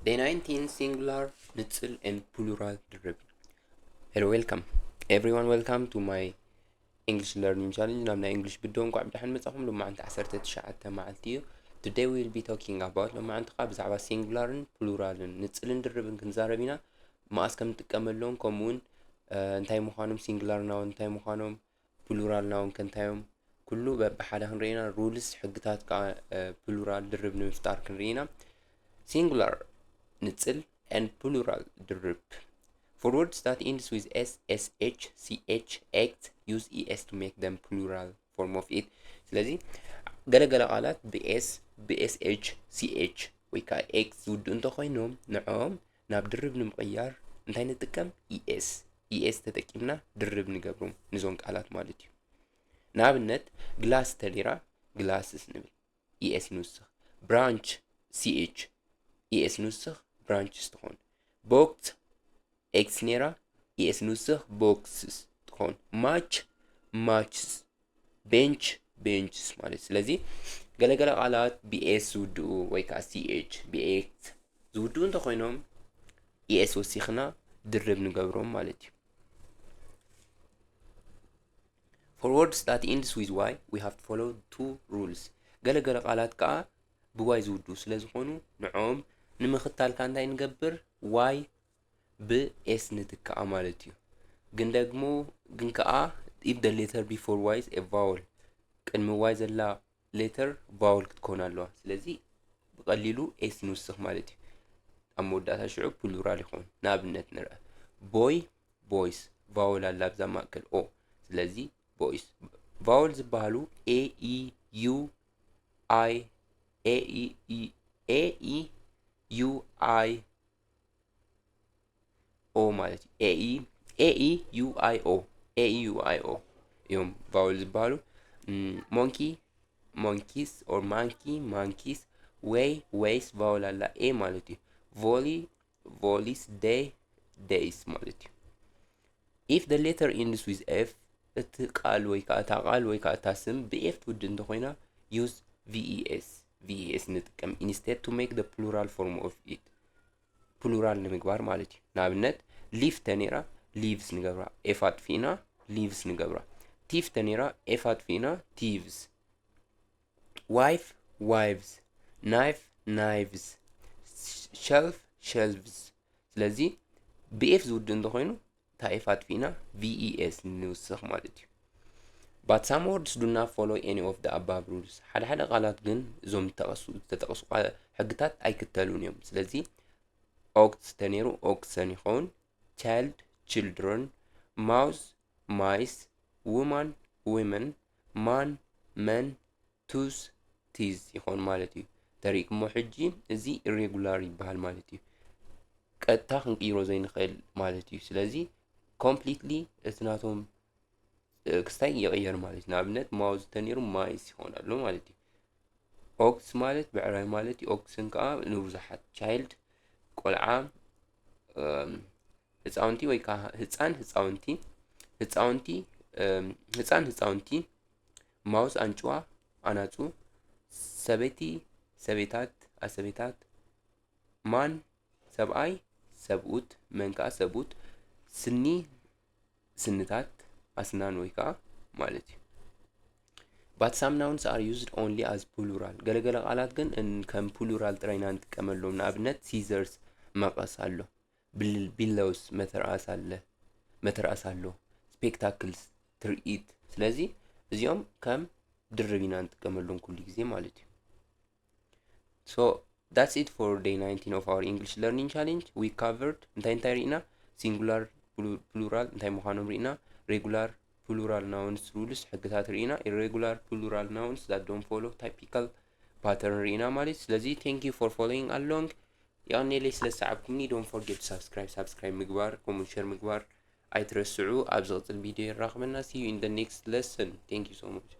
Day nineteen, singular ንጽል and plural ድርብ። Hello, welcome. Everyone, welcome to my English learning challenge. ናብ ናይ English video እንኳዕ ብደሓን መጻኹም። ሎማዓንቲ ዓሰርተ ትሽዓተ መዓልቲ እዩ። Today we will be talking about፣ ሎማዓንቲ ኸዓ ብዛዕባ singular ን plural ን ንጽልን ድርብን ክንዛረብ ኢና። መኣስ ከም ንጥቀመሎም፣ ከምኡ እውን፣ እ፣ እንታይ ምዃኖም፣ singular noun እንታይ ምዃኖም፣ plural noun ከ እንታይ እዮም፣ ኩሉ በብሓደ ክንርኢ ኢና። Rules፣ ሕግታት ከዓ፣ እ፣ plural ድርብ ንምፍጣር ክንርኢ ኢና። Singular ንጽል and plural ድርብ። For words that ends with S, S H, C H, X, use E S to make them plural form of it። ስለዚ ገለገለ ቃላት ብ S፣ ብ S H፣ C H ወይ ከዓ X ዝውድኡ እንተኾይኖም፣ ንዕኦም ናብ ድርብ ንምቕያር እንታይ ንጥቀም? E S። E S ተጠቂምና ድርብ ንገብሮም ንዞም ቃላት ማለት እዩ። ንኣብነት፣ ግላስ ተነይራ ግላስስ ንብል፣ E S ንውስኽ። ብራንች፣ C H፣ E S ንውስኽ፣ ብራንችስ ትኾን። ቦክስ፣ ኤክስ ነይራ፣ E S ንውስኽ፣ ቦክስስ ትኾን። ማች፣ ማችስ። ቤንች፣ ቤንችስ ማለት። ስለዚ ገለገለ ቃላት ብ S ዝውድኡ ወይ ከዓ C H፣ ብ X ዝውድኡ እንተኾይኖም፣ E S ወሲኽና ድርብ ንገብሮም ማለት እዩ። For words that ends with Y, we have to follow two rules. ገለገለ ቃላት ከዓ ብ Y ዝውድኡ ስለ ዝኾኑ፣ ንዕኦም ንምኽታል ከ እንታይ ንገብር? Y ብ S ንትክኣ ማለት እዩ። ግን ደግሞ፣ ግን ከዓ፣ if the letter before Y is a vowel፣ ቅድሚ Y ዘላ ሌተር ቫውል ክትኮን ኣለዋ። ስለዚ ብቐሊሉ S ንውስኽ ማለት እዩ። ኣብ መወዳእታ ሽዑ ፕሉራል ይኸውን። ንኣብነት ንርአ፣ ቦይ፣ ቦይስ፣ ቫውል ኣላ ኣብዛ ማእከል፣ ኦ። ስለዚ ቦይስ። ቫውል ዝበሃሉ A E U I፣ A E E፣ A E U I O ማለት እዩ። A E፣ A E U I O፣ A E U I O እዮም ቫውል ዝበሃሉ። ም፣ ሞንኪ፣ ሞንኪስ፣ or ማንኪ፣ ማንኪስ። ዌይ፣ ዌይስ፣ ቫውል ኣላ፣ A ማለት እዩ። ቮሊ፣ ቮሊስ። ደይ፣ ደይስ ማለት እዩ። If the letter ends with F፣ እቲ ቃል ወይ ከዓ እታ ቃል ወይ ከዓ እታ ስም ብ F ትውድእ እንተኾይና፣ use V E S፣ V E S ንጥቀም፣ instead to make the plural form of it፣ ፕሉራል ንምግባር ማለት እዩ። ንኣብነት፣ ሊፍ ተነይራ ሊቭስ ንገብራ፣ ኤፍ ኣጥፊእና ሊቭስ ንገብራ። ቲፍ ተነይራ ኤፍ ኣጥፊእና ቲቭስ። ዋይፍ፣ ዋይቭስ። ናይፍ፣ ናይቭስ። ሸልፍ፣ ሸልቭስ። ስለዚ ብ ኤፍ ዝውድእ እንተኾይኑ፣ እታ ኤፍ ኣጥፊእና V E S ንውስኽ ማለት እዩ። But some words do not follow any of the above rules። ሓደ ሓደ ቃላት ግን እዞም ዝተጠቕሱ፣ ዝተጠቕሱ ቃ-፣ ሕግታት ኣይክተሉን እዮም። ስለዚ ኦክስ ተነይሩ ኦክሰን ይኸውን። ቻይልድ፣ ችልድረን። ማውዝ፣ ማይስ። ውማን፣ ዊመን። ማን፣ መን። ቱዝ፣ ቲዝ ይኾን ማለት እዩ። ተሪእኩሞ ሕጂ፣ እዚ ኢሬጉላር ይበሃል ማለት እዩ። ቀጥታ ክንቅይሮ ዘይንኽእል ማለት እዩ። ስለዚ ኮምፕሊትሊ እቲ ናቶም፣ እ፣ ክስታይ ይቕየር ማለት እዩ። ንኣብነት፣ ማውዝ ተነይሩ ማይስ ይኾን ኣሎ ማለት እዩ። ኦክስ ማለት ብዕራይ ማለት እዩ። ኦክስን ከዓ ንብዙሓት፣ ቻይልድ፣ ቆልዓ፣ እም፣ ህፃውንቲ ወይ ከዓ ህፃን ህፃውንቲ፣ ህፃውንቲ፣ እም፣ ህፃን ህፃውንቲ። ማውዝ ኣንጭዋ፣ ኣናፁ። ሰበይቲ፣ ሰበይታት፣ ኣሰበይታት። ማን፣ ሰብኣይ፣ ሰብኡት። መን ከዓ ሰብኡት። ስኒ፣ ስንታት፣ ኣስናን ወይ ከዓ ማለት እዩ። But some nouns are used only as plural። ገለገለ ቃላት ግን እን-፣ ከም ፕሉራል ጥራይ ኢና ንጥቀመሎም። ንኣብነት፣ ሲዘርስ፣ መቐስ ኣሎ። ቢል-፣ ቢሎውስ፣ መተርኣስ ኣለ፣ መተርኣስ ኣሎ። ስፔክታክልስ፣ ትርኢት። ስለዚ እዚኦም ከም ድርብ ኢና ንጥቀመሎም ኩሉ ግዜ ማለት እዩ። So that's it for day nineteen of our English learning challenge. We covered እንታይ እንታይ ርኢና? ሲንጉላር፣ ፕሉ-፣ ፕሉራል እንታይ ምዃኖም ርኢና። ሬጉላር፣ ፕሉራል ናውንስ ሩልስ፣ ሕግታት ርኢና። ኢሬጉላር፣ ፕሉራል ናውንስ that don't follow typical pattern ርኢና ማለት እዩ። ስለዚ thank you for following along። የቐንየለይ ስለ ዝሰዓብኩምኒ። Don't forget to subscribe፣ ሳብስክራይብ ምግባር፣ ከምኡ ሸር ምግባር ኣይትረስዑ። ኣብ ዝቕጽል ቪድዮ የራኽበና። See you in the next lesson. Thank you so much.